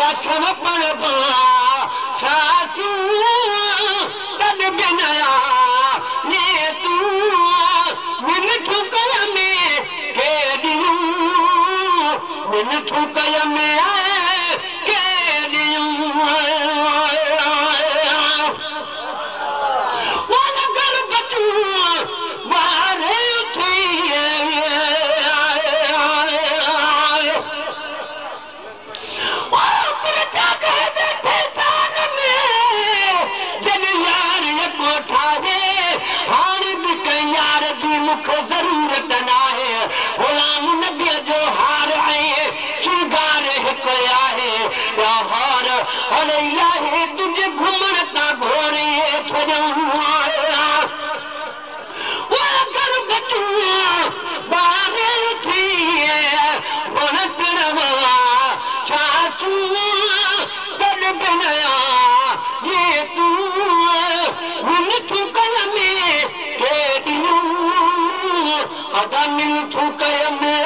अदा सव पढ़बा छा तॾ बिनया ने तूं मिनठूं कय में केॾियूं मिनठूं कय में केॾियूं मूंखे ज़रूरत नाहे ग़ुलाम नबीअ जो हार आहे श्रृंगार हिकु आहे ॿियो हार अरे आहे तुंहिंजे घुमण तां घोरे छॾियूं अदा मिनठूं कय में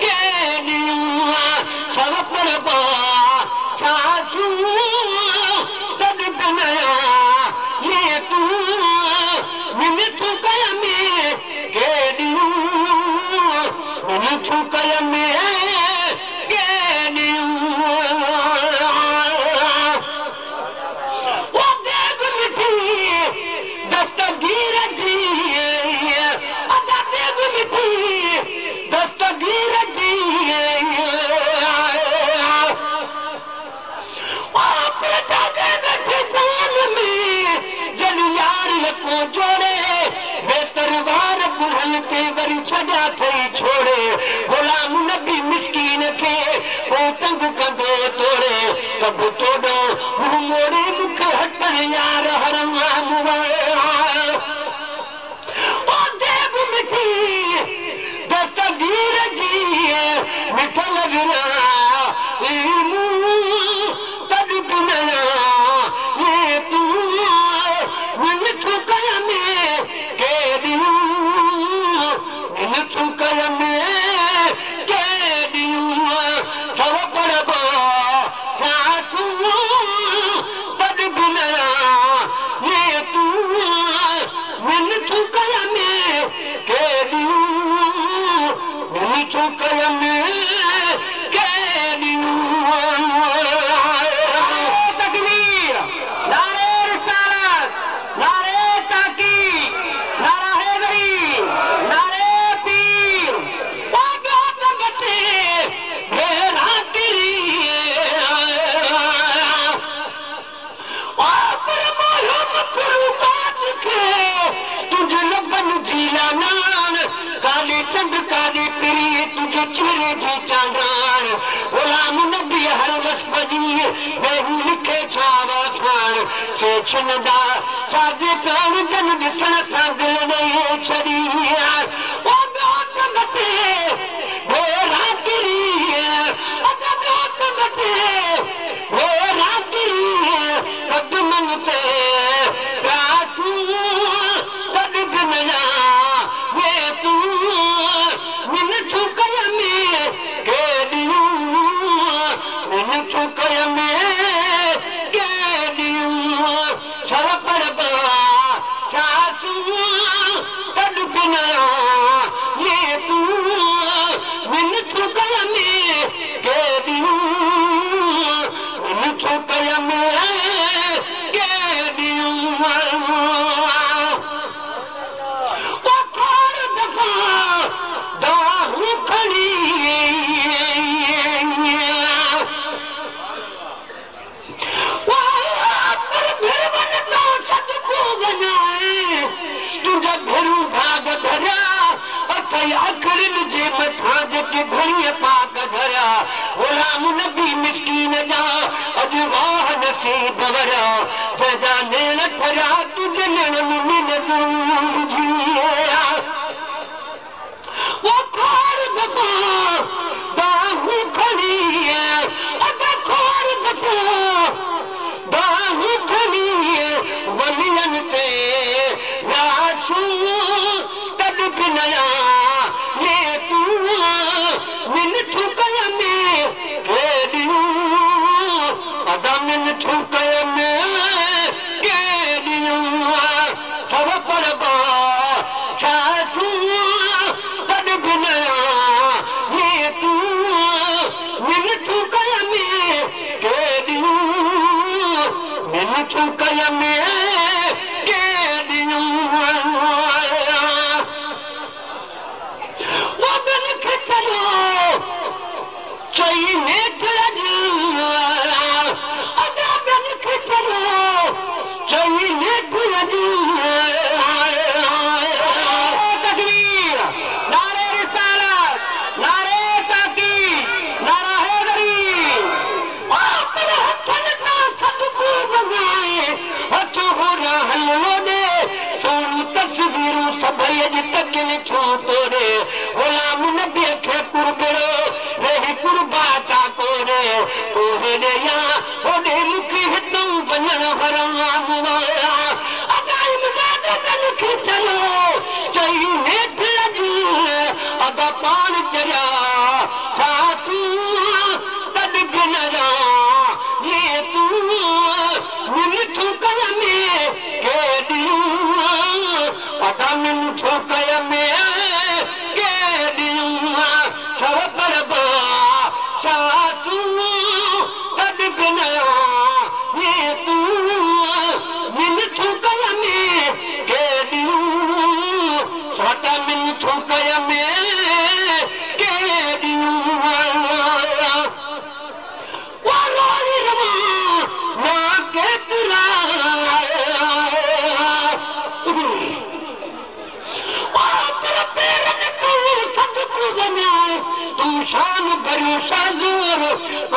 केॾियूं सव पढ़बा छा तॾ बिनया ये तूं मिनठूं कय में केॾियूं मिनठूं कय में केॾियूं ओ देग मिठी दस्तगीर जी अदा देग मिठी दस्तगीर जी जल यार को जोड़े बेतरवार गुरहन ते वरी छॾिया अथई छोड़े ग़ुलाम नबी मिसकीन खे को तंग कंदो तोड़े तब तोॾो मुंहुं मोड़े मूंखे हटण यार हरम ओ देव मिठी दस्तगीर जी मिठल तॾ बिनया ये तूं मिनठूं कय में केॾियूं मिनठूं कय में केॾियूं सव पढ़बा छा तॾ बिनया ये तूं मिनठूं कय में केॾियूं मिनठूं कय में केॾियूं तकबीर नारे रिसालत नारे ताकीद नारा हैदरी नारे पीर तुंहिंजे लबनि जी लानान काली चंड काली पिरी तुंहिंजे चेहरे जी चांडाण ग़ुलाम नबी हर वस्फ जी वेहू लिखे छा वाखाण से छिनंदा छाजे करण जन ॾिसण सां दिलि ॾेई छॾी ओ ॿियो त बटे भेरा किरी अदा ॿियो त बटे भेरा किरी कदमनि ते प्यासूं तॾ बिनया ये तूं मिनठूं कय में केॾियूं मिनठूं कय में केॾियूं सव पढ़बा छा तॾ बिनया ये तूं मिनठूं कय में केॾियूं मिनठूं कय में केॾियूं ओ खोड़ दफ़ा दाहूं खणी तुंहिंजा भेरू भाग भरिया अथई अखरियुनि जे मथां जेके घणीअ पाक धरिया ग़ुलाम नबी मिसकीन जा अॼु वाह नसीब वरिया जंहिंजा नेण ठरिया तुंहिंजे नेणनि में नज़रूं ओ खोड़ दफ़ा दाहूं खणी अदा खोड़ दफ़ा दाहूं खणी वलियनि ते व्यासूं तॾ बिनया ये तूं मिनठूं कय में केॾियूं منٿون ڪيم ڪيڏيون، سو پڙهبا ڇا تڏ به نه تون منٿون ڪيم ڪيڏيون، منٿون ڪيم ڪيڏيون. ٻين کي چيو چئي نيٺ اڄ، ادا ٻين کي چيو چئي نيٺ اڄ. तकबीर, नारे रिसालत, नारे तहकीक, नारा हैदरी। पर हथनि तां सदको वञे, हथु होरा हलवो ॾे, सोणी तस्वीरूं सभई अॼु तकनि थियूं तोड़े। ग़ुलाम नबीअ खे कुर्बड़ो वेही कुर्बाता कोरे, पोइ हेॾे या होॾे मूंखे हितां वञणु हराम आया। अदा इमदाद ॿियनि खे चयो चई नेठि अॼु, अदा पाण चरिया छा तूं तॾ बि न ये तूं मिनथूं कयम केॾियूं, अदा मिनथूं कयम केॾियूं, सव पढ़बा छा तूं तॾ बि न ये तूं मिनथूं कयम केॾियूं, साटा मिनथूं कयम केॾियूं। केतिरा सदको वञाए, तूं शान भरियो शाज़ोर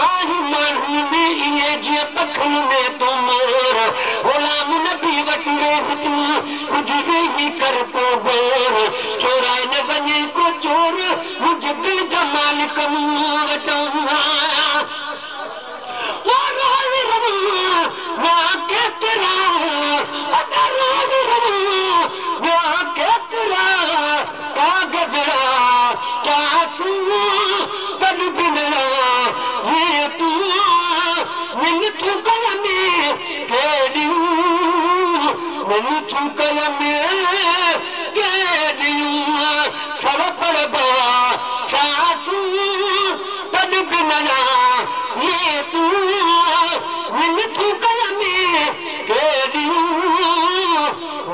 आहीं, माण्हू में ईअं जीअं पखनि में तूं मोर। ग़ुलाम नबी वटि वेह तूं कुझु वेही कर को गोर, चोराए न वञे को चोर मुंहिंजे दिलि जा मालिक मूं वटि आया। केतिरा अदा रोई रवां केतिरा कागज़ड़ा चासू तॾ बिनड़ा ये तूं मिनथूं कयम केॾियूं, मिनथूं कयम केॾियूं, सव पढ़बा सासू तॾ बिनड़ा ये तूं मिनथूं कयम केॾियूं,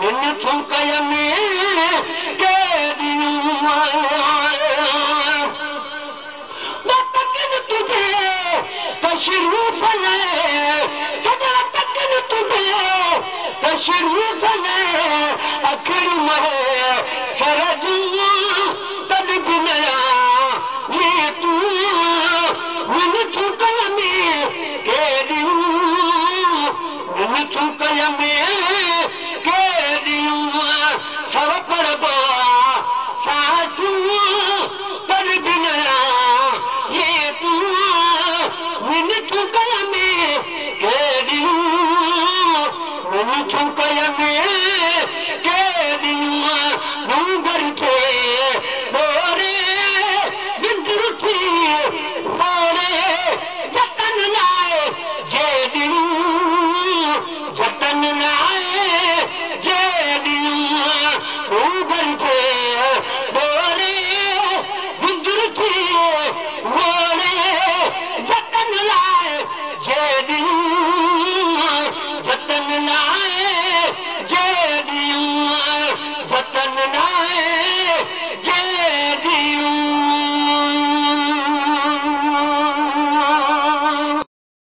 मिनथूं कयम केॾियूं। तकन तुझे तशरूफ़ ले सॼा, तकन तुझे तशरूफ़ ले अखियुनि में सरजूं तॾ बि न ये तूं मिनथूं कयम केॾियूं, मिनथूं कयम केॾियूं, सव पढ़बा सासू तॾ बि न ये तूं मिनथूं कयम केॾियूं, मिनथूं कयम।